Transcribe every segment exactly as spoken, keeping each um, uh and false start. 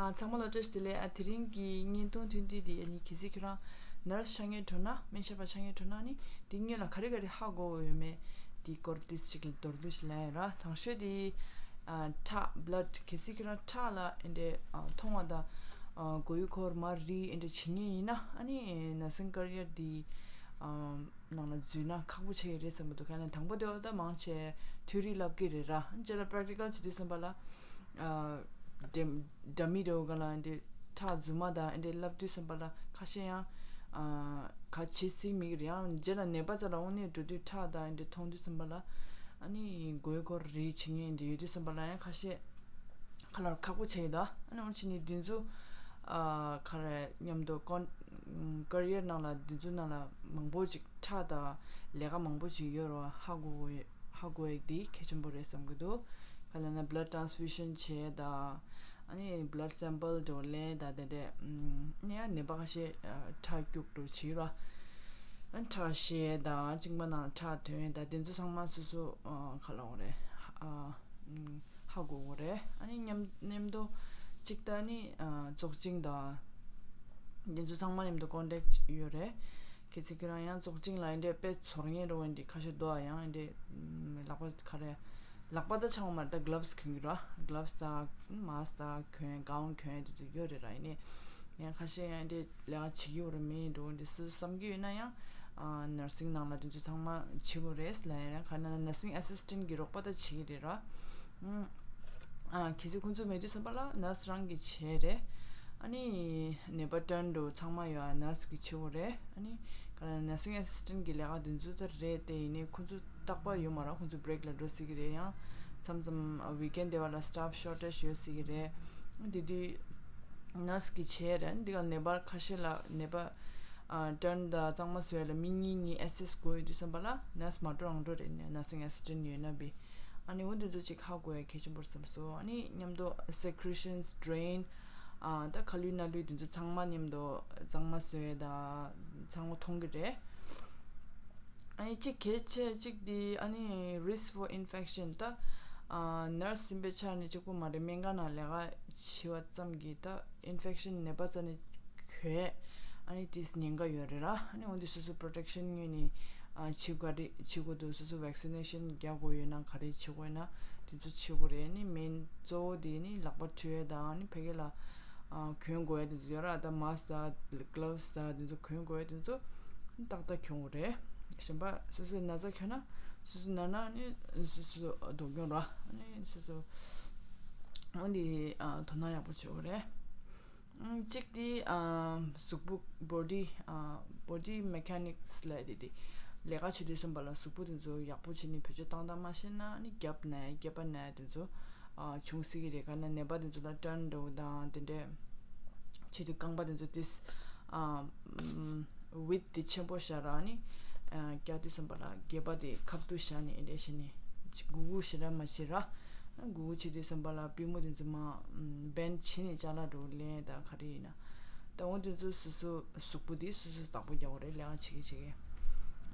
ཨ། ཚང་མ་ལ་བཀྲ་ཤིས་བདེ་ལེགས། ཨ། དེ་རིང་གི་བརྙན་ཐུང་ཐུང་ཐུང་འདི་ཨ་ནི་གལ་སྲིད་ཁྱོད་རང་ནར་སི་ཆགས་མཁན་འགྲོ་ན། སྨན་ཞབས་པ་ཆགས་མཁན་འགྲོ་ན་ནི་འདི་སྔོན་ལ་ག་རེ་ག་རེ་ཧ་གོ་ཡོད་མེད་འདི་སྐོར་ཏོག་ཙམ་ཅིག་ལ་མདོར་བསྡུས་ཤིག་ལབ་ཡ་ཡིན་ར། དང་ཤོས་འདི་ཨ་ཁྲག་བླཌ། གལ་སྲིད་ཁྱོད་རང་ཁྲག་ལ་ཨེ་འདྲས་ཨ་མཐོང་བ་དང་ཨ་མགོ་ཡུ་འཁོར་མར་རིལ་ཨེ་འདྲས་བྱེད་མཁན་ཡིན་ན། ཨ་ནི་ནར་སིང་ཀེ་རི་ཡར་འདི་ཨ་ནང་ལ་འཛུལ་ན་ཁག་པོ་ཆགས་ཀྱི་རེད་བསམ་གྱི་འདུག་ག་ནས་དང་པོ་དེ་བ་ད་མང་ཆེ་ཐིའོ་རི་ལབ་ཀྱི་རེད་ར། རྗེས་ལ་པེ་རེག་ཊི་ཀལ་བྱེད་དུས་ཙམ་པ་ལ་ཨ་ཌམ་ཌ་མི་འདྲ་བོ་ག་ལ་འདི་ཁྲག་རྫུན་མ་དང་འདི་ལབ་དུས་ཙམ་པ་ལ་ཁ་ཤས་ཡང་ཨ་ག་བྱེད་སྲིད་མི་གི་རེད། ཡང་རྗེས་ལ་ནད་པ་རྩ་ལ་དངོས་གནས་འགྲོ་དུས་ཁྲག་དང་འདི་མཐོང་དུས་ཙམ་པ་ལ་ཨ་ནི་མགོ་ཡུ་འཁོར་རིལ་བྱེད་མཁན་འདི་ཡོད་དུས་ཙམ་པ་ལ་ཡང་ཁ་ཤས་ཁ་ལར་ཁག་པོ་བྱས་ཡོད་ད། ཨ་ནི་འོན་ཕྱིན་ནི་འདི་ཚོ་ཨ་ག་རེ་མཉམ་དུ་ཀོན་ཀེ་རི་ཡར་ནང་ལ་འདི་ཚོ་ནང་ལ་མང་པོ་ཅིག་ཁྲག་དང་ལས་ཀ་མང་པོ་ཅིག་ཡོད་རེད་བ། ཧ་གོ་ཧ་གོ་ཡག་འདི་གལ་ཆེན་པོ་རེད་བསམ་གྱི་འདུག་ག་ལ་ན་བླཌ་ཊན་སི་ཕིའུ་ཤན་བྱས་ད། ཨ་ནི་བླཌ་སེམ་པལ་འདྲ་བོ་ལེན་ད། དེ་འདྲས་ཨ་ནི་ཡང་ནད་པ་ཁ་ཤས་ཨ་ཁྲག་སྐྱུག་འགྲོ་བྱེད་ར། ཨ་ཁྲག་བཤལ་ད། གཅིན་པ་ནང་ཁྲག་ཐོན་ད། དེ་ཚོ་ཚང་མ་སོ་སོ་ཨ་ག་ལ་འོ་རེད། ཨ་ཧ་གོ་གོ་རེད། ཨ་ནི་མཉམ་མཉམ་དུ་གཅིག་ད་ནི་ཨ་བཙོག་གཅིན་དང་དེ་ཚོ་ཚང་མ་མཉམ་དུ་ཀོན་ཊེག་ཡོད་རེད། གལ་སྲིད་ཁྱོད་རང་ཡང་བཙོག་གཅིན་ལ་ཨེ་འདྲས་དཔེ་ཚོར་མཁན་འདྲ་བོ་འདི་ཁ་ཤས་འདུག་ཨ། ཡང་ཨེ་འདྲས་ལག་པ་ག་རེ་ལག་པ་ད་ཆགས་མ་རེད་ད། གི་ལབ་སི་གྱོན་གྱི་ར། གི་ལབ་སི་ད་མཱ་སི་ད་གྱོན་གའུན་གྱོན་དེ་ཚོ་ཡོད་རེད་ར། ཡིན་ནའི་ཡང་ཁ་ཤས་ཡང་ཨེ་འདྲས་ལས་ཀ་བྱེད་ཀྱི་ཡོད་རེད་མེད་འགྲོ་འདི་སུ་བསམ་གྱི་ཡོད་ན་ཡང་ཨ་ནར་སིང་ནང་ལ་དེ་ཚོ་ཚང་མ་བྱེད་དགོས་རེད་ལབ་ཡ་ར། ག་ན་ནར་སིང་ཨེ་སིས་ཊེན་གྱི་རོགས་པ་ད་བྱེད་ཀྱི་རེད་ར། ཨ་གལ་སྲིད་ཁོང་ཚོ་མེད་དུས་ཙམ་པ་ལ་ནར་སི་རང་གིས་བྱས་རེད། ཨ་ནི་ནད་པ་ཊརན་འགྲོ་ཚང་མ་ཡོད་ཨ་ནར་སི་གིས་བྱེད་དགོས་རེད། ཨ་ནི་ག་ལ་ནར་སིང་ཨེ་སིས་ཊེན་གྱི་ལས་ཀ་དེ་ཚོ་ད་རེད་དེ། ཡིན་ནའི་ཁོང་ཚོ་རྟག་པར་ཡོད་མ་རེད། ཁོང་ཚོ་བྷི་རེག་ལ་འགྲོ་སྲིད་ཀྱི་རེད། ཡང་མཚམས་མཚམས་ཝིག་ཨེན་དེ་བ་ལ་སི་ཊཕ་ཤོར་ཊེཇ་ཡོད་སྲིད་ཀྱི་རེད། དེ་དུས་ནར་སི་གིས་བྱས་རེད། འདི་ག་ནད་པ་ཁ་ཤས་ལ་ནད་པ་ཨ་ཊརན་དང་གཙང་མ་བཟོ་ཡ་ལ་མི་གཉིས་གཉིས་ཨེ་སིས་དགོས་ཡོད་དུས་ཙམ་པ་ལ་ནར་སི་མ་འགྲོ་རང་འགྲོ་རེད། ནར་སིང་ཨེ་སིས་ཊེན་ཡོད་ན་བི། ཨ་ནི་འོ་འདི་ཚོ་ཅིག་ཧ་གོ་ཡ་གལ་ཆེན་པོ་རེད་བསམ་སོང་། ཨ་ནི་མཉམ་དུ་སེ་ཀྲི་ཤན་སི་ཌྲེན་ཨ་ད་ཁ་ལུད་སྣ་ལུད་འདི་ཚོ་ཚང་མ་མཉམ་དུ་གཙང་མ་བཟོ་ཡ་ད་ཚང་མ་མཐོང་གི་རེད། ཨ་ནི་གཅིག་གལ་ཆེ་གཅིག་འདི་ཨ་ནི་རིསི་ཕོར་ཨིན་ཕེག་ཤན། ད་ཨ་ནར་སི་ཡིན་པའི་ཆ་ནས་གཅིག་པོ་མ་རེད། སྨན་ཁང་ནང་ལས་ཀ་བྱེད་པ་ཙམ་གྱིས་ད་ཨིན་ཕེག་ཤན་ནད་པ་རྩ་ནས་འགོས་ཨ་ནི་དེས་ཉེན་ཁ་ཡོད་རེད་ར། ཨ་ནི་འོན་ཏེ་སོ་སོ་པྲོ་ཊེག་ཤན་ངོས་ནས་ཨ་བྱེད་ག་རེ་བྱེད་དགོས་འདུག་སོ་སོ་ཝེག་སི་ནེ་ཤན་རྒྱག་དགོས་ཡོད་ན་ག་རེ་བྱེད་དགོས་ཡོད་ན་དེ་ཚོ་བྱེད་དགོས་རེད། ཨ་ནི་མེན་གཙོ་བོ་དེ་ནི་ལག་པ་འཁྲུ་ཡས་དང་ཨ་ནི་ཕ་གི་ལ་ཨ་གྱོན་དགོས་ཡ་དེ་ཚོ་ཡོད་ར། ད་མཱ་སི་ད་གི་ལབ་སི་ད་དེ་ཚོ་གྱོན་དགོས་ཡ་དེ་ཚོ་ཏག་ཏག་གྱོན་དགོས་རེད། གཞན་པ་སོ་སོའི་ན་ཚ་གྱོན་ན་སོ་སོ་ན་ན་ནི་སོ་སོ་ལྡོག་གྱོན་ར། ནི་སོ་སོ་འོན་ཏེ་ཨ་དོ་སྣང་ཡག་པོ་བྱེད་དགོས་རེད། ཨམ་གཅིག་དེ་ཨ་གཟུགས་པོ་བོ་ཌི་ཨ་བོ་ཌི་མེ་ཁ་ནིག་སི་ལབ་དེ་དེ་ལས་ཀ་བྱེད་དུས་ཙམ་པ་ལ་གཟུགས་པོ་དེ་ཚོ་ཡག་པོ་བྱས་ནས་བེད་སྤྱོད་བཏང་སྟངས་མ་ཤེས་ན་ནི་རྒྱབ་ན་ཡ་སྐེད་པ་ན་ཡ་དེ་ཚོ་ཨ་བྱུང་སྲིད་ཀྱི་རེད། ག་ན་ནད་པ་དེ་ཚོ་ལ་ཊརན་འགྲོ་དང་དེ་འདྲས་བྱེད་དུས་རྐང་པ་དེ་ཚོ་ཏིས་ཨ་ཝིད་དེ་ཆེན་པོ་བཞག་ར་ནི་ཨ་བཀྱག་དུས་ཙམ་པ་ལ་སྐེད་པ་དེ་ཁབ་ཏུ་བཞག་ནས་འདྲས་བྱས་ནས་གུག་གུག་ཞེ་དྲག་མ་བྱེད་ར། གུག་གུག་བྱེད་དུས་ཙམ་པ་ལ་པུས་མོ་དེ་ཚོ་མ་བེན་བྱས་ནས་ཅ་ལག་འགྲོ་ལེན་དང་ག་རེ་ཡིན་ན། ད་འོ་དེ་ཚོ་སོ་སོ་གཟུགས་པོ་དེ་སོ་སོ་བདག་པོ་རྒྱག་དགོས་རེད། ལས་ཀ་བྱེད་ཀྱི་བྱེད་ཀྱི།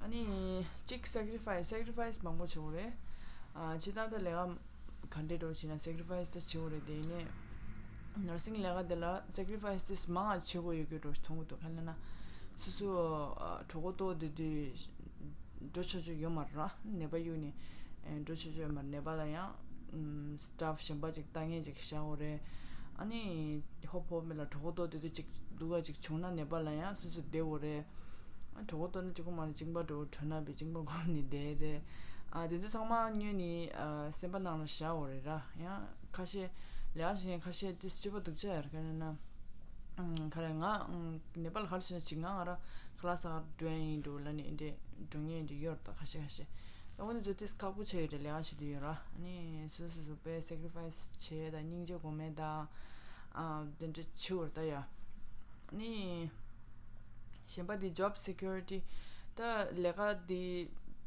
ཨ་ནི་གཅིག་སེ་ཀྲི་ཕའི་སི་སེ་ཀྲི་ཕའི་སི་མང་པོ་བྱེད་དགོས་རེད། ཨ་སྤྱིར་བཏང་ད་ལས་ཀ་ག་འདྲས་འགྲོ་བྱེད་ན་སེ་ཀྲི་ཕའི་སི་ད་བྱེད་དགོས་རེད། དེ་ཡིན་ནའི་ནར་སིང་ལས་ཀ་དེ་ལ་སེ་ཀྲི་ཕའི་སི་དེ་མང་ང་བྱེད་དགོས་ཡོད་རྒྱུ་འགྲོ་མཐོང་གི་འདུག་ག་ལ་ན་སོ་སོ་ཨ་གྲོད་ཁོག་ལྟོགས་བསྡད་དུས་འགྲོ་ཆོག་ཆོག་ཡོད་མ་རེད་ར། ནད་པ་གཡུག་ནས་ཨེ་འགྲོ་ཆོག་ཆོག་ཡོད་མ་རེད། ནད་པ་ལ་ཡང་ཨམ་སི་ཊཕ་གཞན་པ་ཅིག་ལྟ་མཁན་ཅིག་བཞག་དགོས་རེད། ཨ་ནི་ཧོབ་ཧོབ་མི་ལ་གྲོད་ཁོག་ལྟོགས་བསྡད་དུས་ཅིག་སྡུག་ག་ཅིག་བྱུང་ན་ནད་པ་ལ་ཡང་སོ་སོ་བསྡད་དགོས་རེད། ཨ་གྲོད་ཁོག་ལྟོགས་ན་གཅིག་པོ་མ་རེད། གཅིན་པ་འགྲོ་དྲོ་ན་བི་གཅིན་པ་སྒོམ་ནས་བསྡད་རེད། ཨ་དེ་ཚོ་ཚང་མ་ཉོས་ནས་ཨ་སེམས་པ་ནང་ལ་བཞག་དགོས་རེད་ར། ཡང་ཁ་ཤས་ལས་ཀ་བྱེད་མཁན་ཁ་ཤས་དེ་སྤྱོད་པ་སྡུག་ཅག་ཡོད་རེད། ག་རེ་ན་ཨང་ག་རེ་ང་ཨང་ནེ་པཱལ་ག་རེ་བྱས་ན་ཅིག་ང་ང་ར་ཁ་ལག་ཟ་གར་འགྲོ་ཡ་ཡིན་འགྲོ་ལབ་ནས་འདྲས་འགྲོ་མཁན་འདྲས་ཡོད་རེད། ད་ཁ་ཤས་ཁ་ཤས་ད་འོ་ན་ཚོ་ཏིས་ཁག་པོ་བྱས་ཡོད་རེད། ལས་ཀ་བྱེད་དུས་ཡོད་ར། ཨ་ནི་སོ་སོ་སོ་དཔེ་སེ་ཀྲི་ཕའི་སི་བྱས་ད་སྙིང་རྗེ་དགོས་མེད་ད་ཨ་དེ་འདྲས་བྱེད་དགོས་རེད་ད་ཡ། ཨ་ནི་གཞན་པ་དེ་ཇོབ་སེ་ཀུ་རི་ཊི། ད་ལས་ཀ་དེ་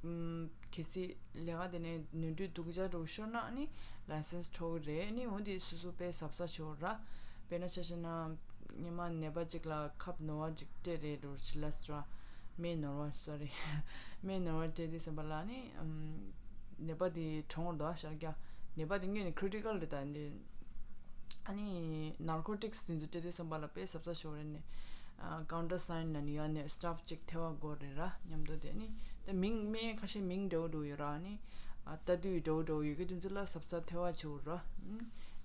ཨམ་གལ་སྲིད་ལས་ཀ་དེ་ནས་ནོར་འཁྲུལ་སྡུག་ཅག་འགྲོ་ཤོར་ན་ཨ་ནི་ལའི་སེན་སི་འཕྲོག་གི་རེད། ཨ་ནི་འོ་དེ་སོ་སོ་དཔེ་གཟབ་གཟབ་བྱེད་དགོས་ར། དཔེར་ན་ཆ་བཞག་ན་སྔོན་མ་ནད་པ་གཅིག་ལ་ཁབ་ནོར་བ་གཅིག་སྤྲད་རེད་འགྲོ་ཞིག་ལ་སི་ར་སྨན་ནོར་བ་སོ་རི་སྨན་ནོར་བ་སྤྲད་དུས་ཙམ་པ་ལ་ཨ་ནི་ཨམ་ནད་པ་དེ་གྲོངས་འགྲོ་ཤར་རྒྱ། ནད་པ་དེ་དངོས་ནས་ཁི་རི་ཊི་ཀལ་རེད། ད་འདི་ ཨ་ནི་ནར་ཀོ་ཊིག་སི་དེ་ཚོ་སྤྲད་དུས་ཙམ་པ་ལ་དཔེ་གཟབ་གཟབ་ཞིག་དགོས་རེད་ནས། ཀའུན་ཊར་སའིན་ན་ནི་ཡ་ནས་སི་ཊམ་པ་ཅིག་འཐེབ་པ་དགོས་རེད་ར། མཉམ་དུ་དེ་ནི་དེ་མིང་སྨན་ཁ་ཤས་མིང་འདྲ་བོ་འདྲ་བོ་ཡོད་ར། ཨ་ནི་ཨ་ལྟ་དུས་འདྲ་བོ་འདྲ་བོ་ཡོད་ཀྱི་དེ་ཚོ་ལ་གཟབ་གཟབ་འཐེབ་པ་བྱེད་དགོས་ར། ཨ་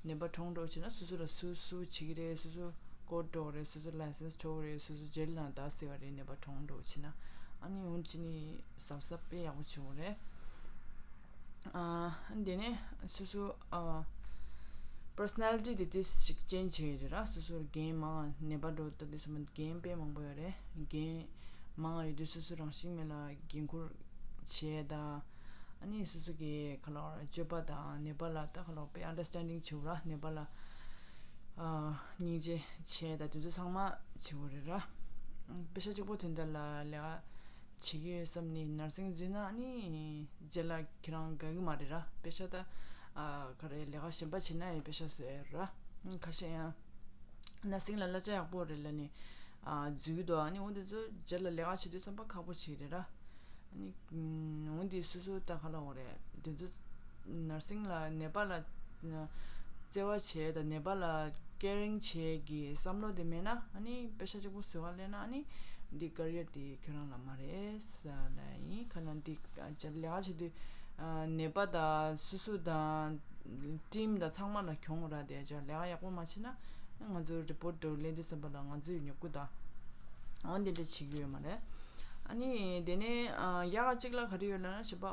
ནི་ནད་པ་གྲོངས་འགྲོ་བྱས་ན་སོ་སོ་ལ་སུ་སུ་བྱེད་ཀྱི་རེད། སོ་སོ་ཀོཌ་འགྲོ་གི་རེད། སོ་སོ་ལའི་སེན་སི་འགྲོ་གི་རེད། སོ་སོ་ཇེལ་ནང་བདག་ཟེར་བ་རེད། ནད་པ་གྲོངས་འགྲོ་བྱས་ན། ཨ་ནི་འོན་ཅི་ནི་གཟབ་གཟབ་དཔེ་ཡག་པོ་བྱེད་དགོས་རེད། ཨ་དེ་ནས་སོ་སོ་ཨ་པར་སོ་ནལ་ཊི་དེ་ཏིས་ཅིག་ཅེན་ཇི་བྱས་ཡོད་རེད་ར། སོ་སོར་འགན་མང་ང་ནད་པ་འགྲོ་ལྟ་དུས་ཙམ་པ་འགན་དཔེ་མང་པོ་ཡོད་རེད། འགན་མང་ང་ཡོད་དུས་སོ་སོ་རང་བཞིན་མེད་ལ་འགན་ཁུར་བྱས་དང་། ཨ་ནི་སོ་སོ་གི་ཁ་ལོ་སྤྱོད་པ་དང་ནད་པ་ལ་ད་ཁ་ལོ་དཔེ་ཨན་ཌར་སི་ཊན་ཌིང་བྱེད་དགོས་ར། ནད་པ་ལ་ཨ་སྙིང་རྗེ་བྱས་དང་དེ་ཚོ་ཚང་མ་བྱེད་དགོས་རེད་ར། པེ་ཤག་གཅིག་པོ་དོན་དག་ལ་ལས་ཀ་བྱེད་ཀྱི་ཡོད་བསམ་ནས་ནར་སིང་འཛུལ་ན་ནི་རྗེས་ལ་ཁྱེད་རང་དགའ་གི་མ་རེད་ར། པེ་ཤག་ད་ཨ་ག་རེ་ལས་ཀ་གཞན་པ་བྱེད་ན་ཡང་པེ་ཤག་བཟོ་ཡ་ར། ཁ་ཤས་ཡང་ནར་སིང་ལ་གླ་ཆ་ཡག་པོ་རེད་ལབ་ནས་ཨ་འཛུལ་གྱི་འདུག་ཨ་ནི་འོ་དེ་ཚོ་རྗེས་ལ་ལས་ཀ་བྱེད་དུས་ཙམ་པ་ཁག་པོ་ཞིག་རེད་ར། ཨ་ནི་འོ་དེ་སོ་སོ་ད་ག་ལབ་དགོས་རེད། དེ་ཚོ་ནར་སིང་ལ་ནད་པ་ལ་བརྩེ་བ་བྱས་དང་ནད་པ་ལ་ཀེ་རིང་བྱས་ཀྱི་བསམ་བློ་དེ་མེད་ན། ཨ་ནི་པེ་ཤག་གཅིག་པོ་བཟོ་ག་སླེབས་ན་ཨ་ནི་འདི་ཀེ་རི་ཡར་དེ་ཁྱོད་རང་ལ་མ་རེད་ཟེར་ལབ་ཡིན། ཁ་ན་འདི་ལས་ཀ་བྱེད་དུས་ནད་པ་དང་སོ་སོ་དང་ཊིམ་དང་ཚང་མ་ལ་གྱོང་རག་དེ་ཅག་ལས་ཀ་ཡག་པོ་མ་བྱེད་ན་ང་ཚོ་རི་པོར་ཊི་འདྲ་བོ་ལེན་དུས་ཙམ་པ་ལ་ང་ཚོའི་ཉོ་སྒོ་དང་འོ་འདི་འདྲ་བྱེད་ཀྱི་ཡོད་མ་རེད། ཨ་ནི་དེ་ནས་ཨ་ཡག་ག་གཅིག་ལ་ག་རེ་ཡོད་ལབ་ན་གཞན་པ་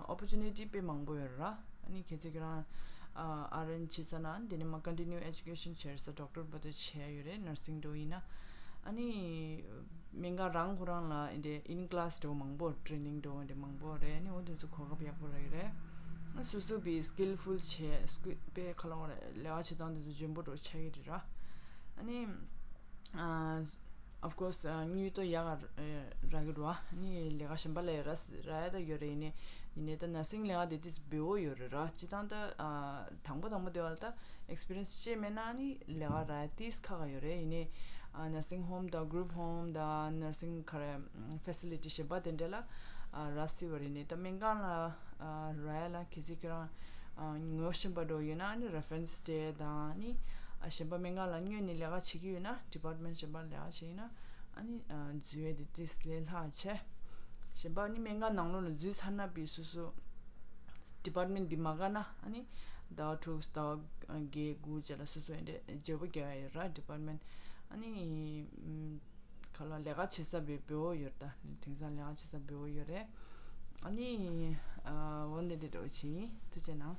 ཨོ་པོར་ཅུ་ནི་ཊི་དཔེ་མང་པོ་ཡོད་རེད་ར། ཨ་ནི་གལ་སྲིད་ཁྱེད་རང་ཨ་ཨར་ཨེན་བྱེད་ས་ན་དེ་ནས་མ་ཀོན་ཊི་ནིའུ་ཨེ་ཇུ་ཀེ་ཤན་བྱེད་ས་ཌོག་ཊར་བར་དུ་བྱས་ཡོད་རེད། ནར་སིང་འགྲོ་ཡིན་ན། ཨ་ནི་སྨན་ཁང་རང་ཁོ་རང་ལ་འདི་ཨིན་ཀི་ལ་སི་འགྲོ་མང་པོ་ཊི་རེ་ནིང་འགྲོ་འདི་མང་པོ་རེད། ཨ་ནི་འོ་དེ་ཚོ་གོ་སྐབས་ཡག་པོ་རག་གི་རེད། སོ་སོ་བི་སི་ཀིལ་ཕུལ་བྱས་སྐུ་དཔེ་ཁ་ལོ་རེད། ལས་ཀ་བྱེད་སྟངས་དེ་ཚོ་འཇོན་པོ་འགྲོ་ཆགས་ཀྱི་རེད་ར། ཨ་ནི་ཨ་of course ཨ་དངུལ་ཏོ་ཡག་ག་རག་གི་རེད་བ། ནི་ལས་ཀ་གཞན་པ་ལས་ར་རག་ཡ་ད་ཡོད་རེད། ཡིན་ནའི་ཡིན་ནའི་ད་ནར་སིང་ལས་ཀ་དེ་ཏིས་བེའོ་ཡོད་རེད་ར། སྤྱི་བཏང་ད་ཨ་དང་པོ་དང་པོ་དེ་བ་ལ་ད་ཨེག་སི་པི་རི་ཡན་སི་ཅེ་མེད་ན་ནི་ལས་ཀ་རག་ཡ་ཏིས་ཁག་ཁག་ཡོད་རེད། ཡིན་ནའི་ཨ་ནར་སིང་ཧོམ་དང་གུ་རུབ་ཧོམ་དང་ནར་སིང་ག་རེ་ཕེ་སི་ལི་ཊི་གཞན་པ་དེ་འདྲ་ལ་ཨ་རག་སྲིད་པ་རེད། ཡིན་ནའི་ད་སྨན་ཁང་ལ་ཨ་རག་ཡ་ལ་གལ་སྲིད་ཁྱོད་རང་ཨ་ངོ་ཤེས་པ་འདྲ་ཡོད་ན་ནི་རེ་ཕ་རེན་སི་སྤྲད་དང་ནི་ཨ་གཞན་པ་སྨན་ཁང་ལ་སྔོན་ནས་ལས་ཀ་བྱེད་ཀྱི་ཡོད་ན་ཌི་པཊ་མེན་ཊི་གཞན་པ་ལ་ལས་ཀ་བྱེད་ཡིན་ན་ཨ་ནི་ཨ་འཛུལ་ཡས་དེ་ཏིས་ལས་སླ་ཆེ། གཞན་པ་ནི་སྨན་ཁང་ནང་ལོགས་ལ་འཛུལ་ཚར་ན་པི་སོ་སོ་ཌི་པཊ་མེན་ཊི་འདི་མ་དགའ་ན་ཨ་ནི་ཟླ་བ་དྲུག་ཟླ་བ་བརྒྱད་དགུ་བྱས་ལ་སོ་སོ་ཨེ་འདྲ་བརྗེ་པོ་རྒྱག་ཡ་ཡོད་ར། ཌི་པཊ་མེན་ཊི་ཨ་ནི་ཁ་ལ་ལས་ཀ་བྱེད་ས་བེ་བེའོ་ཡོད་རེད། ད་དེང་སང་ལས་ཀ་བྱེད་ས་བེའོ་ཡོད་རེད། ཨ་ནི་ཨ་འོ་འདི་འདྲ་འདྲ་བོ་བྱེད་ཡིན། ཐུགས་རྗེ་གནང་།